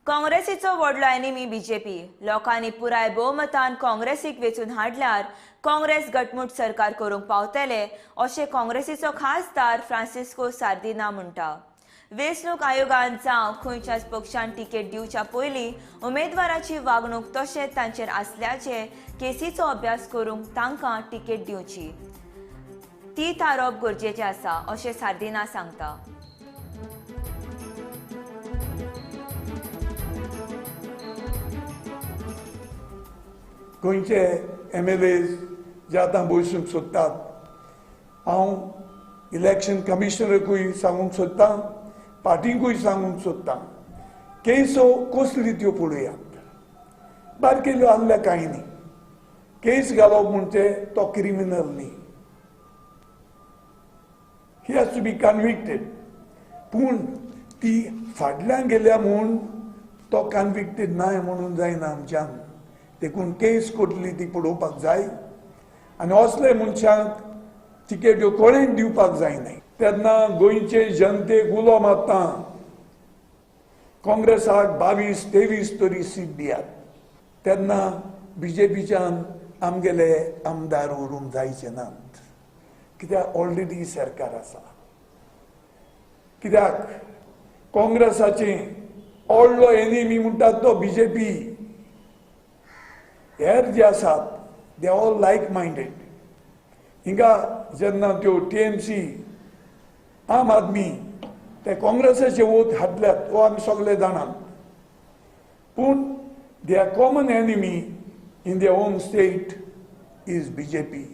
काँग्रेसीचो व्हडलो enemy BJP. लोकांनी पुराय भोवमतान काँग्रेसीक वेंचून हाडल्यार काँग्रेस घटमूट सरकार करूंक पावतले अशें काँग्रेसीचो खासदार फ्रांसिस्को सार्दिना म्हणटा. वेंचणूक आयोगान जावं खंयच्याच पक्षान तिकेट दिवच्या पयलीं उमेदवाराची वागणूक तशेंच तांचेर आसल्याचे केसीचो अभ्यास करूंक तांकां तिकेट दिवची ती थारोवप गरजेचें आसा अशें सार्दिना सांगता. गोंयचे MLA जे आतां बसूंक सोदतात, हांव इलेक्शन कमिशनरकूय सांगूंक सोदतां, पार्टींकूय सांगूंक सोदतां, केसो कसली त्यो पळोवयात. बारकेल्यो आहल्या कांय न्ही, केस घालप म्हणजे तो क्रिमिनल न्ही, he has to be convicted. पूण ती फाटल्यान गेल्या म्हूण तो कन्विक्टेड नाय म्हणून जायना आमच्यान. देखून केस कोटली ती पळोवपाक जाय आनी असले मनशांक तिकेट्यो कोणें दिवपाक जायना. तेन्ना गोंयचे जनतेक उलो मारता, काँग्रेसाक 22-23 तरी सीट दियात, तेन्ना बीजेपीच्यान आमगेले आमदार उरूंक जायचे नात. कित्याक ऑलरेडी सरकार आसा. कित्याक काँग्रेसाचे व्हडलो एनिमी म्हणटात तो बीजेपी. हेर जे आसात they all like minded. हिंगा जेन्ना त्यो TMC, आम आदमी ते काँग्रेसाचे वोट हाडल्यात हो आमी सगळे जाणात. पूण their common enemy in their own state is BJP.